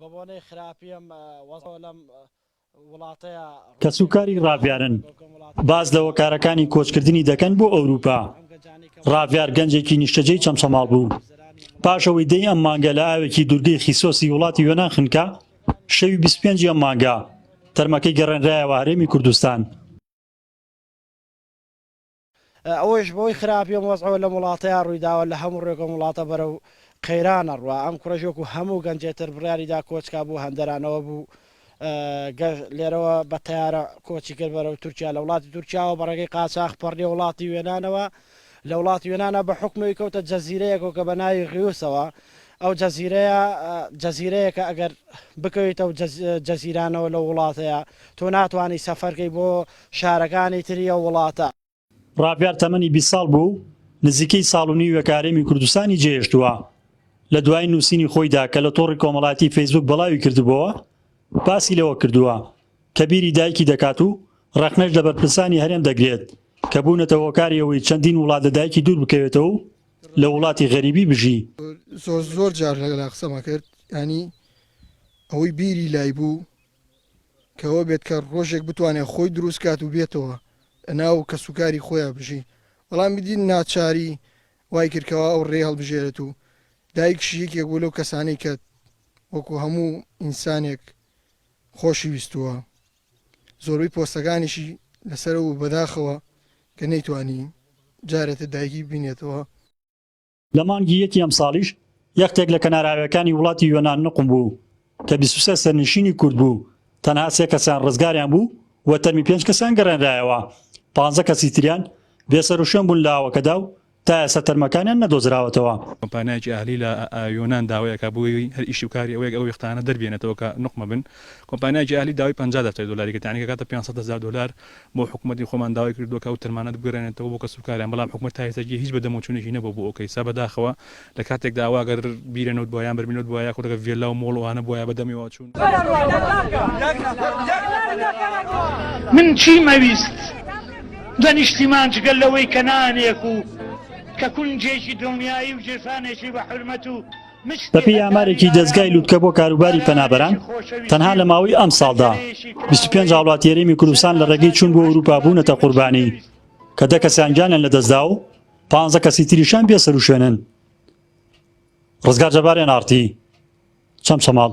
بەبۆنەی خراپی ئەم وەزعەوە لەم وڵاتەیا کەسوکاری ڕاڤیارن باس لە هۆکارەکانی کۆچکردنی دەکەن بۆ ئەوروپا. ڕاڤیار گەنجێکی نیشتەجێی چەمچەماڵ بوو. پاش ئەوەی دەی ئەم مانگە لە ئاوێکی دوورگەی خیسۆسی وڵاتی یۆنان خنکا، شەوی 25 ی ئەم مانگە تەرمەکەی گەڕێنرایەوە هەرێمی کوردستان. ئەوەیش بەهۆی خراپی ئەم وەزعەوە لەم وڵاتەیا ڕوویداوە، لە هەموو ڕوێک ئەم وڵاتە بەرەو قەیران ئەڕوا، ئەم کوڕەش وەکو هەموو گەنجێ تر بڕیاری دا کۆچ کا بۆ هەندەران، ئەوە بوو گەش لێرەوە بە تەیارە کۆچی کرد بەرەو تورکیا، لە وڵاتی تورکیاوە بە ڕێگەی قاچاخ پەڕیە وڵاتی یۆنانەوە، لە وڵاتی یۆنانا بە حوکمەوی کەوتە جەزیرەیەکەوە کە بە ناوی غیوسەوە، ئەو جەزیرەیە جەزیرەیەکە ئەگەر بکەویتە ئەو جەزیرانەوە لەو وڵاتەیا تۆ ناتوانی سەفەرکەی بۆ شارەکانی تری ئەو وڵاتە. ڕاڤیار تەمەنی 20 ساڵ بووە و نزیکەی ساڵ و نیوێکە هەرێمی کوردستانی جێهێشتووە. لە دوایین نووسینی خۆیدا کە لە تۆڕی کۆمەڵایەتی فەیسبوک بڵاوی کردبۆوە، باسی لەوە کردووە کە بیری دایکی دەکات و ڕەخنەش لە بەرپرسانی هەرێم دەگرێت کە بوونەتە هۆکاری ئەوەی چەندین وڵات لە دایکی دوور بکەوێتەوە و لە وڵاتی غەریبی بژی. زۆر زۆر جار لەگەڵا قسەمان کرد یانی ئەوەی بیری لای بوو کە ئەوە بێت کە ڕۆژێک بتوانێت خۆی دروست کات و بێتەوە ناو کەسوکاری خۆیان بژی بەڵام بدی ناچاری وای کرد کەوا ئەو ڕێ هەڵبژێرێت و دایکشی یەکێک بوو لەو کەسانەی کە وەکو هەموو ئینسانێک خۆشی ویستووە زۆربەی پۆستەکانیشی لەسەرەوە بوو بەداخەوە کە نەیتوانی جارێتر دایکی ببینێتەوە. لە مانگی یەکی ئەمساڵیش یەختێک لە کەناراویەکانی وڵاتی یۆنان نوقم بوو کە 23 سەرنشینی کورد بوو، تەنها سێ کەسیان ڕزگاریان بوو و تەرمی پێنج کەسیان گەڕێنرایەوە، پانزە کەسی تریان بێسەروشوێن بوون لە ئاوەکەدا و تا ئێستا تەرمەکانیان نەدۆزراوەتەوە. کۆمپانیایەکی ئەهلی لە یۆنان داوای ئەکا بۆی هەر ئیشی و کاری ئەوەیەک ئەو یەختانە دەربێنێتەوە کە نوقمە بن کۆمپانیایەکی ئەهلی داوای 50 دەفتەر دۆلاری کرد یانی کە کاتە 500 هەزار دۆلار بۆ حکومەتی خۆمان داوای کردووە کە ئەو تەرمانە بگەرێنێتەوە بۆ کەسوکاریان بەڵام حکومەت تا ئێستا هیچ بەدەمەوچوونێکی نەبووە بۆ ئەو کەیسە بەداخەوە لە کاتێکدا ئەوا گەر بیرە نەوت بوایە یان بەرمیل نەوت بوایە یاخود ئەگەر ڤێلا و مۆڵ و ئەوانە بوایە بەدەمیەوە چوون. من چیم ئەویست لە نیشتیمان جگە لەوەی کە نانێک و کە کونجێکی دڵنیایی و گیرفانێکی بە حورمەت و بەپێی ئامارێکی دەزگای لوتکە بۆ کاروباری پەنابەران، تەنها لە ماوەی ئەمساڵدا 25 هاوڵاتی هەرێمی کوردستان لە ڕێگەی چوون بۆ ئەوروپا بوونەتە قوربانی کە دە کەسیان گیانیان لەدەستدا و پانزە کەسی تریشیان بێسەروشوێنن. ڕزگار جەبار، ئێن ئاڕ تی، چەمچەماڵ.